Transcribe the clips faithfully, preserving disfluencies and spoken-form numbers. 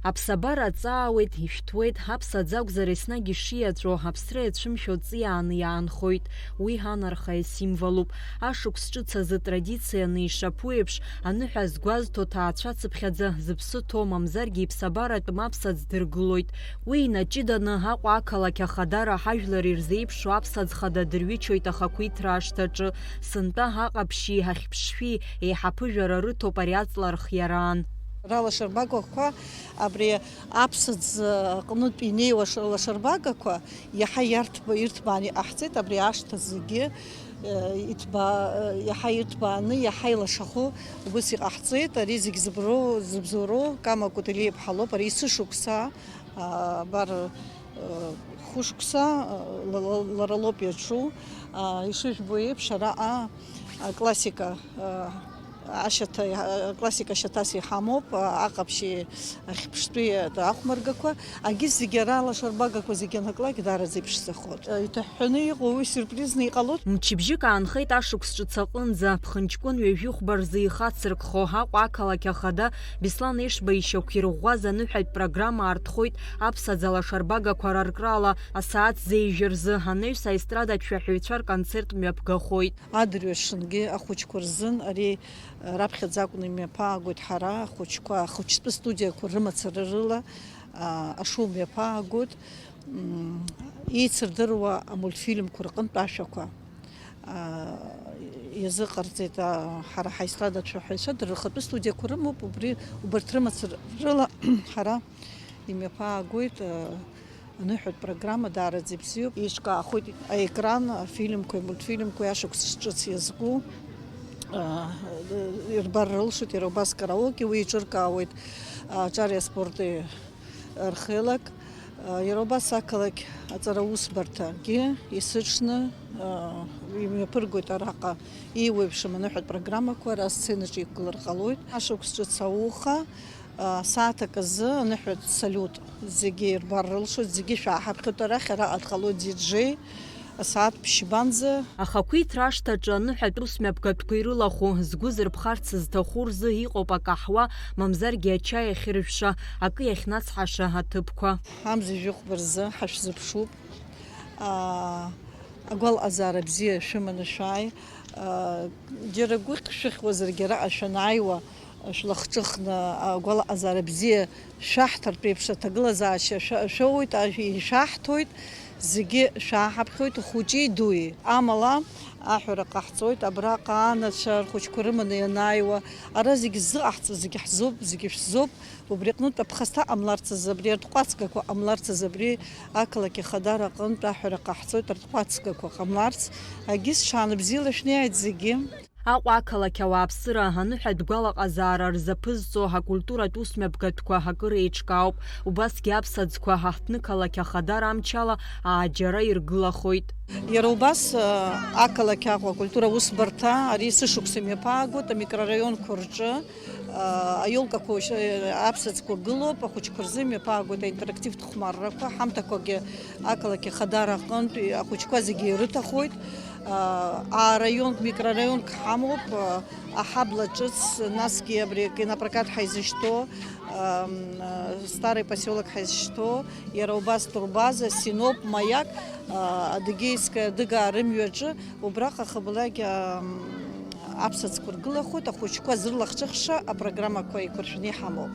Аԥсабара аҵаауеит, ишәҭуеит, аԥсаӡ акәзар еснагь ишиаҵәо, аԥсра иацәымшәо ҵиааны иаанхоит. Уи анарха аисимволуп. Ашықәс ҿыц азы традицианы ишаԥу еиԥш, аныҳәа згәазҭо ҭаацәацыԥхьаӡа зыԥсы ҭоу, мамзаргьы иԥсабаратәым аԥсаӡ дыргылоит. Уи инаҷыданы Аҟәа ақалақь ахадара ҳажәлар ирзеиԥшу аԥсаӡ хада дырҩычоит ахақәиҭра ашҭаҿы. Сынтәа аҟаԥшьи ахьԥшшәи еиҳа ԥыжәара рыҭоуп ари аҵла архиараан. Ралашарбагақәа абри аԥсаӡ аҟнытә инеиуа ш-, лашарбагақәа иаҳа иарҭба-, ирҭбааны иҟаҳҵеит, абри ашҭа зегьы, э, иҭба-, э, иаҳа ирҭбааны, иаҳа илашахо убыс иҟаҳҵеит. Ари зегь зыброу, зыбзоуроу Кама Кәыдылиа-иԥҳа лоуп, ари есышықәса, а, абар, э, хәышықәса, э, ла-, ла-, лара лоуп иаҿу, а, ишыжәбо еиԥш, араҟа аклассика, а, ашьаҭа, аклассика шьаҭас иҳамоуп, а, аҟаԥшьи ахьԥштәи ахәмаргақәа, агьыс зегьы ара алашарбагақәа зегьы анаклак даараӡа иԥшӡахоит. Иҭаҳәҳәаны иҟоу уи сюрпризны иҟалоит. Мчыбжьык аанхеит ашықәс ҿыц аҟынӡа, ԥхынҷкәын ҩажәихәба рзы ихацыркхо Аҟәа ақалақь ахада Беслан Ешба ишьақәирӷәӷәаз аныҳәатә программа аартхоит аԥсаӡ алашарбагақәа раркрала асааҭ зеижә рзы анаҩс аестрадатә шәаҳәаҩцәа рконцерт мҩаԥгахоит. Адырҩаҽынгьы ахәыҷқәа рзын ари, э, раԥхьаӡа акәны имҩаԥаагоит ҳара, ахәыҷқәа, ахәыҷтәы студиақәа рымацара рыла, а, ашоу мҩаԥаагоит. М, еицырдыруа амультфильмқәа рҟынтә ашәақәа, а, иазыҟарҵеит, а, ҳара ҳаестрадатә шәаҳәаҩцәа, дара рхатәы студиақәа рымоуп, убри, убарҭ рымацара рыла ҳара имҩаԥаагоит, а, аныҳәатә программа даараӡа ибзиоуп. Еиҿкаахоит аекран, афильмқәеи амультфильмқәеи ашықәс ҿыц иазку, а, ирбар рылшоит, иара убас караоке, уи еиҿыркаауеит, а, аҿари аспорти рхеилак, а, иара убас ақалақь аҵара усбарҭагьы есыҽны, а, имҩаԥыргоит араҟа иуеиԥшым аныҳәатә программақәа ара асценаҿы иқәгылар ҟалоит. Ашықәс ҿыц ауха, а, сааҭак азы аныҳәатә салиут зегьы ирбар рылшоит, зегьы шәааҳаԥхьоит арахь, араҟа дҟалоит диджеи, асааҭ ԥшьбанӡа. Ахақәиҭра ашҭаҿы аныҳәатә ус мҩаԥгатәқәа ирылахәу, згәы зырԥхарц зҭаху рзы иҟоуп акаҳуа, мамзаргьы ачаи ахьыржәша, акы иахьнацҳаша аҭыԥқәа. Амза жәохәба рзы ҳашәзыԥшуп. Аа, агәалаҟазаара бзиа шәыманы шәааи. Аа, џьара гәыхь шәыхьуазаргьы араҟа шәанааиуа, шәлахҿыхны агәалаҟазаара бзиа шәаҳҭартә еиԥш аҭагылазаашьа шәа-, шәоуеит, ажә-, ишәаҳҭоит, зегьы шәааҳаԥхьоит, хәыҷи дуи. Амала, аҳәара ҟаҳҵоит, абраҟа анацәа рхәыҷқәа рыманы ианааиуа, ара зегь ззыҟаҳҵо, зегь ҳзоуп, зегь шәзоуп, убри аҟнытә аԥхасҭа ҟамларц азы, абри арҭҟәацгақәа ҟамларц азы, абри ақалақь ахадара аҟынтә аҳәара ҟаҳҵоит, арҭҟәацгақәа ҟамларц, агьыс ҽаанбзиала шәнеиааит зегьы. Аҟәа ақалақь ауааԥсыра аныҳәатә гәалаҟазаара рзаԥызҵо акультуратә усмҩаԥгатәқәа акыр еиҿкаауп, убасгьы аԥсаӡқәа аҳҭнықалақь ахадара амчала ааџьара иргылахоит. Иара убас, ақалақь Аҟәа акультура усбарҭа ари сышықәса имҩаԥаагоит амикрораионқәа рҿы, аиолкақәа, аԥсаӡқәа гылоуп, ахәыҷқәа рзы имҩаԥаагоит аинтерактивтә хәмаррақәа, ҳамҭақәагьы ақалақь ахадара аҟынтә ахәыҷқәа зегьы ирыҭахоит. Аа, раионк, микрораионк ҳамоуп, аа, аҳабла ҿыц, насгьы абри акинопрокат ҳаизышьҭоу, аа, м, аа, Старый поселок ҳаизышьҭоу, иара убас Турбаза, Синоп, Маяк, аа, Адыгейская Адыгаа рымҩаҿы, убраҟа хыблак, аа, м, аԥсаӡқәа ргылахоит, ахәыҷқәа зырлахҿыхша апрограммақәа еиқәыршәаны иҳамоуп.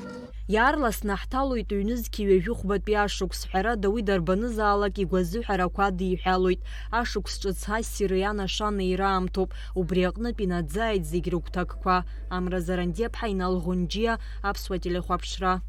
Иаарласны ҳҭалоит ҩнызқьи ҩажәи хәбатәи ашықәс, ҳәарада, уи дарбанызаалак игәазыҳәарақәа адиҳәалоит. Ашықәс ҿыц ассири анашанеи раамҭоуп, убри аҟнытә инаӡааит зегь рыгәҭакқәа. Амра Зарандиаԥҳа, Инал Ӷәынџьиа, Аԥсуа телехәаԥшра.